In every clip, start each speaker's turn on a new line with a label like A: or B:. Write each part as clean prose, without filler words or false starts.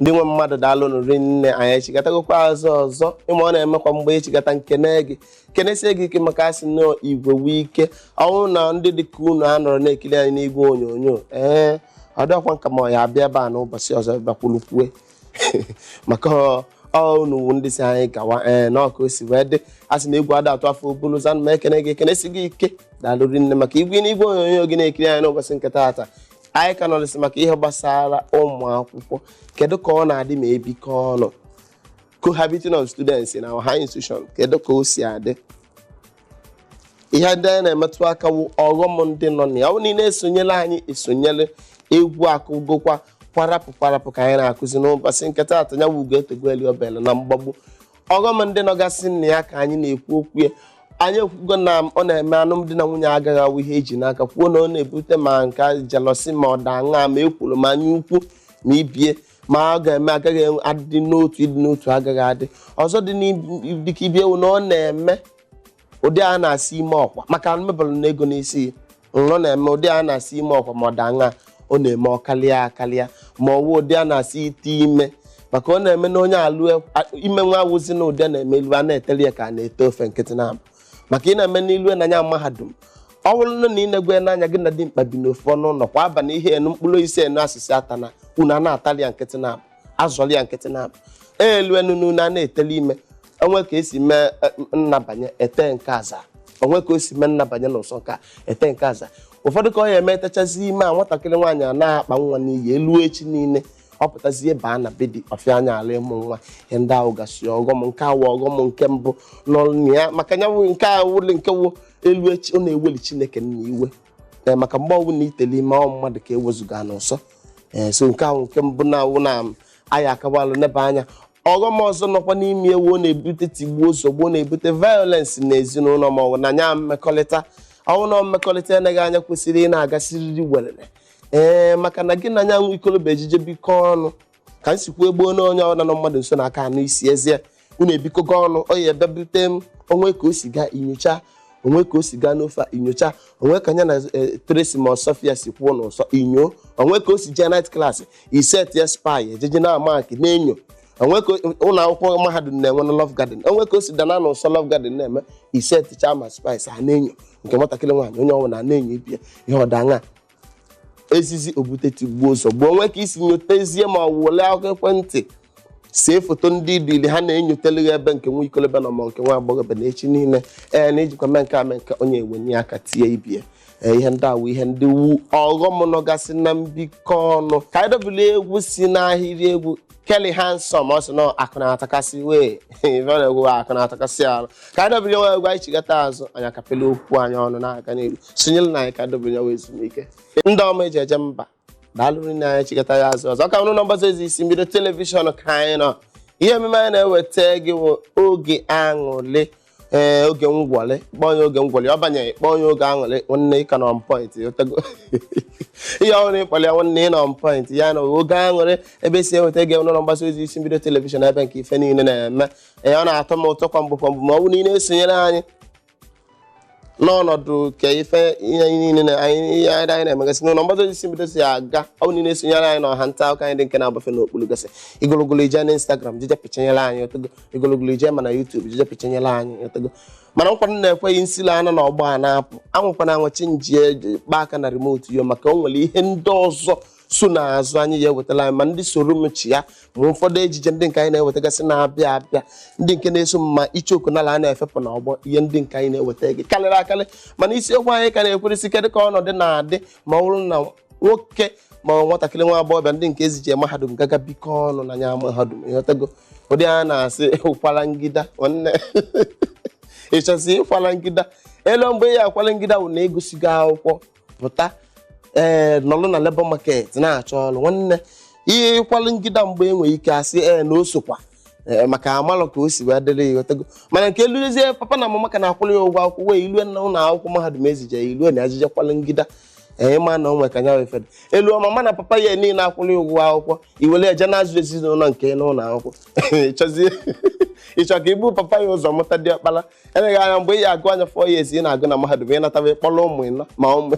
A: Ndị nwe mmadụ, daalụnụ rinne. Anyị echikọtagokwa azụ ọzọ. Ịma ọ na-emekwa mgbe echikọta nkene gị, kenesie gị ike, maka asị na igwe wee ike ọnwụ na ndị dịka unu a nọrọ na-ekiri anyị n'igwe onyonyo. Ee, ọ dịọkwa nka ma ọ ya abịa ebe a n'ụbọchị ọzọ bịakwulukwue, maka ọ unu wu ndị si anyị gawa. Ee, na ọka o si wee dị, a sị na egwu ada atụ afọ obulu zanụ. Ma ekene gị, ekenesi gị ike. Daalụ rinne maka igwe n'igwe onyonyo gị na-ekiri anyị n'ụbọchị nke taata. Anyị ka nọrịsị maka ihe gbasara ụmụ akwụkwọ. Kedu ka ọ na-adị ma ebikọ ọnụ, cohabiting of students in our high institution? Kedu ka o si adị? Ihe ndị anyị na-emetụ aka wụ ọghọm ndị nọ na ya. Ọ bụ na ị na-esonyere anyị, esonyere egwu akụgokwa kwarapụ kwarapụ ka anyị na-akụzi n'ụbọchị nke taata. Ya bụ ugo etogweli obele na mgbagbu. Ọghọm ndị nọgasị na ya ka anyị na-ekwu okwu ya. Anyị ekwugo na ọ na-eme alụmdi na nwunye agaghị awụ ihe eji n'aka. Kwuo na ọ na-ebute ma nke jealousy, ma ọ da aṅa, ma ekwuru, ma anya ukwu, ma ibie, ma ọ ga-eme agaghị adị n'otu, ịdị n'otu agaghị adị. Ọzọ dị dịka ibie ewu na ọ na-eme ụdị a na-asị ime ọkwa maka mebụrụ na ego n'isi. Ọ na-eme ụdị a na-asị ime ọkwa, ma ọ da aṅa, ọ na-eme ọkalịa akalịa, ma ọ wụ ụdị a na-asị ite ime, maka ọ na-eme na onye alụ ime nwa awụzi na ụdị a na-eme elu a na-eteli ya ka a na-ete ofe nkịtị na-abụ, maka ị na-eme n'ilu n'anya mahadum. Ọ bụrụ na ị na-egwe n'anya gị na dimkpa bi n'ofu ọnụ ụlọ kwa abalị, ihe enu mkpụrụ osisi enu asịsị ata na unu a na-atalị ya nkịtị na-abụ, azọlị ya nkịtị na-abụ elu enu n'unu a na-eteli ime. Onwe ka esi mee nnabanye ete nke aza, onwe ka o si mee nnabanye n'ụsọ nke a ete nke aza. Ụfọdụ ka ọ ya eme etechazi ime a, nwatakịrị nwaanyị a na-akpa nwa n'iyi elu echi niile, ọ pụtazie baa na be di, ọfịa anya ala ịmụ nwa. Ihe ndị ahụ gasị ọghọm nke awụ ọghọm nke mbụ nọ na ya, maka ya wụ nke awụli nke wụ elu echi, ọ na-eweli Chineke nna iwe. Ee, maka mgbe ọbụla itele ime ọ mmadụ ka ewezụga n'ụsọ. Ee, so nke ahụ nke mbụ na-awụ na anyị akawalụ nebe anya. Ọghọm ọzọ nọkwa n'ime ewu, ọ na-ebute tigbuo zọgbuo, na-ebute violence n'ezinụlọ, ma ọ bụ na nya mmekọrịta. Ọnwụ na mmekọrịta eneghị anya kwesịrị ị na-agasịrịrị werere. Ee, maka na gị na anya nwa ikolobịa ejije bikọ ọnụ, ka nsikwu egbuo na onye ọbụla nọ mmadụ nso na-aka anụ isi ezie unu ebikọgo ọnụ, ọ ya ebịa m onwe ka o si gaa inyocha, onwe ka o si gaa n'ofe a inyocha, onwe ka anya na Tracy ma Sofia si kwuo n'ụsọ inyo, onwe ka o si jee night class iset ya spy ejeje na mark na-enyo, onwe ka ụlọ akwụkwọ mahadum na-enwe na love garden, onwe ka o si dana n'ụsọ love garden na-eme iset chama spice a na-enyo nke nwatakịrị nwaanyị. Onye ọbụla na-enyo ibia ihe ọdaṅa ezizi obute tigbuo zọgbuo. Onwe ka isi nyotezie ma ọ wụle akwụkwọ ekwentị see foto ndị dịrị ha na-enyoteleghị ebe nke nwa ikolobịa nọ ma nke nwa agbọghọbịa na echi niile. Ee, na ijikwa mee nke a mee nke onye ewenye aka tie ibie. Ee, ihe ndị awụ ihe ndị wu ọghọm nọgasị na mbikọ ọnụ. Ka anyị dobili egwu si n'ahịrị egwu Kelly Handsome. Ọ sị na akụ na-atakasị wee ife ọ na-egwu akụ na-atakasị arụ. Ka anyị dobili nwa egwu, anyị chigata azụ, anyị akapịla okwu anyị ọnụ na-aga n'ihu. Sonyere na anyị ka dobili ya wee ezumike. Ndị ọma eji eje mba, daalụ rinne. Anyị chigata ya azụ ọzọ ka ụnụ na mgbasa ozi isi mbido television ka anyị nọ. Ihe ememe anyị na-eweta gị bụ oge aṅụrị. Ee, oge ngwọlị, kpọọ onye oge ngwọlị, ọ banye kpọọ onye oge aṅụrị. Nwanne, ị ka nọ on point. Otego ihe ọhụrụ ịkpọrọ ya, nwanne, ị nọ on point ya na oge aṅụrị ebe esi eweta gị ụlọ mgbasa ozi isi mbido television, ebe nke ife niile na-eme. Ee, ọ na-atọ m ụtọ kwa mgbe kwa mgbe ma ọ bụrụ na ị na-esonyere anyị n'ọnọdụ ka ife ihe niile na anyị ihe anyị na-emegasị n'ụlọ mgbasa ozi isi mbido si aga. Ọ bụ na ị na-esonyere anyị n'ọha nta akụkọ anyị dị nke na-agbafe n'okpuru gasị igologolo, ije na Instagram jeje pịchanyere anyị otego igologolo, ije ma na YouTube jeje pịchanyere anyị otego. Mana nkwado na-ekweghị nsile anụ na ọgbọ a na-apụ anwụkwana anwachi njie kpa aka na remote yo, maka o nwere ihe ndị ọzọ so n'azụ anyị ya ewetala anyị, ma ndị soro m chi ya, ma ụfọdụ ejije ndị nke anyị na-ewetagasị na-abịa abịa, ndị nke na-eso m, ma ichoku nala a na-efepụ n'ọgbọ. Ihe ndị nke anyị na-eweta gị karịrị akarị, mana isiokwu anyị ka na-ekweresi: kedụ ka ọnọdụ na-adị ma ọ bụrụ na nwoke ma ọ nwatakịrị nwa agbọghọbịa ndị nke ezije mahadum gaga bikọ ọnụ na nya mahadum? Ịghọtago ụdị a na-asị ụkwara ngida. Nwanne, ịchọzi ịkwara ngida elu mgbe ya akwara ngida bụ na egosigo akwụkwọ pụta, ee, nọrọ na labour market na-achọ ọrụ. Nwanne, ihe ịkwalụ ngida mgbe enwere ike asị ee na o sokwa, ee, maka amalụ ka o si wee dịrị ya. Ịghọtago? Mana nke eluzie papa na mama ka na-akwụrụ ya ụgwọ akwụkwọ wee ilue na ụlọ akwụkwọ mahadum ezije ilue na ejije kwalụ ngida. Ee, ịma na o nwe ka nya wee fede elu mama na papa ya niile akwụrụ ya ụgwọ akwụkwọ, iwere eje na-azụ ezinụlọ nke n'ụlọ akwụkwọ. Ịchọzie ịchọ ka ibu papa ya ụzọ mụta diọkpara. Eleghị anya mgbe ị ya agụ anya 4 years ị na-agụ na mahadum, ị nataba ịkpọrọ ụmụ ịnọ ma ụmụ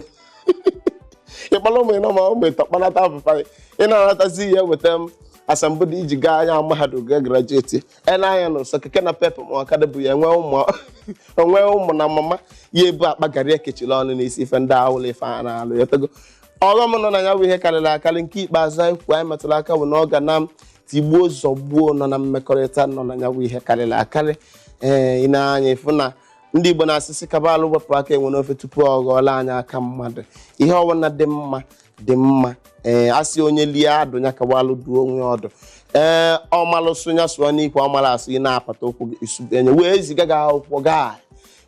A: ịkpọrọ ụmụ ịnọ ma ụmụ ịtọ kpọnata papa ya, ị na-anatazi ya eweta m Asambodo iji gaa anya mahadum gaa graduate ele anya n'ụsọ keke na pep ma ọkada bụ ya nwee ụmụ onwe ụmụ na mama ya ebu akpa garị ekechiri ọnụ n'isi. Ife ndị awụla ife a na-alụ ya tego ọghọm nọ na ya bụ ihe karịrị akarị. Nke ikpeazụ anyị kwuo, anyị metụrụ aka, bụ na ọ ga na tigbuo zọgbuo nọ na mmekọrịta nọ na ya bụ ihe karịrị akarị. Ee, ị na-anya ịfụ na ndị Igbo na-asịsị kabalụ wepụ aka enwe n'ofe tupu ọ ghọọla anyị aka mmadụ. Ihe ọbụla dị mma dị mma. Ee, asị onye lie adụ ya kabalụ duo onwe ọdụ. Ee, ọmalụsụ ya sụọ n'ikwe, ọmara asụ ị na-apata ụkwụ gị isu enye wee ziga gị akwụkwọ gaa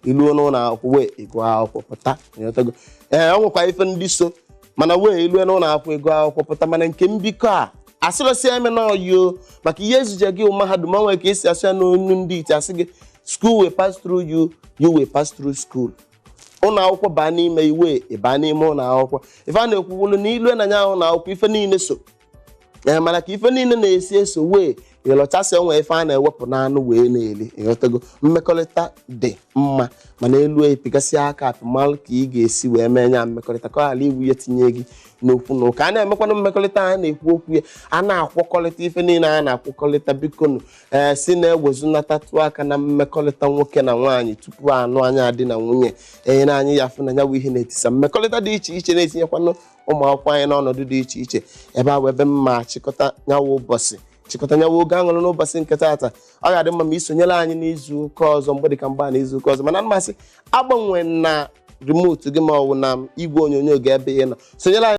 A: iluo n'ụlọ akwụkwọ wee ịgụ akwụkwọ pụta, ịghọtago? Ee, ọ nwekwa ife ndị so mana wee ilue n'ụlọ akwụkwọ ịgụ akwụkwọ pụta, mana nke mbikọ a asịrịsị eme n'ọyọ maka ihe ezije gị mahadum o nwere ka esi asụ ya n'onu ndị ite asị gị, "School will pass through you, you will pass through school." Ụlọ akwụkwọ baa n'ime iwe ịbaa n'ime ụlọ akwụkwọ. Ife a na-ekwuwulu na ilue na nya ụlọ akwụkwọ ife niile so. Ee, mana ka ife niile na-esi eso wee ịlọchasị onwe ife a na-ewepụ n'anụ wee na-eli, ịghọtago? Mmekọrịta dị mma, mana elu epigasị aka apịmalụ ka ị ga-esi wee mee nya mmekọrịta ka ọ ghara iwu ya tinye gị n'okwu na ụka. A na-emekwanụ mmekọrịta, a na-ekwu okwu ya, a na-akwọkọrịta ife niile a na-akwọkọrịta. Bikonu, ee, si na-ewezunata aka na mmekọrịta nwoke na nwaanyị tupu anụ anya dị na nwunye. Ee, na anyị ya afụ na ya bụ ihe na-etisa mmekọrịta dị iche iche, na-etinyekwanụ ụmụ akwụkwọ anyị n'ọnọdụ dị iche iche. Ebe a bụ ebe mma chịkọta nyawa ụbọchị, chịkọta nyawa oge aṅụrị n'ụbọchị nke taata. Ọ ga-adị mma ma isonyere anyị n'izu ụka ọzọ, mgbe dịka mgbe a n'izu ụka ọzọ. Mana mmasị agbanwe na remote gị ma ọ bụ na igwe onyonyo gị ebe ị nọ, sonyere anyị.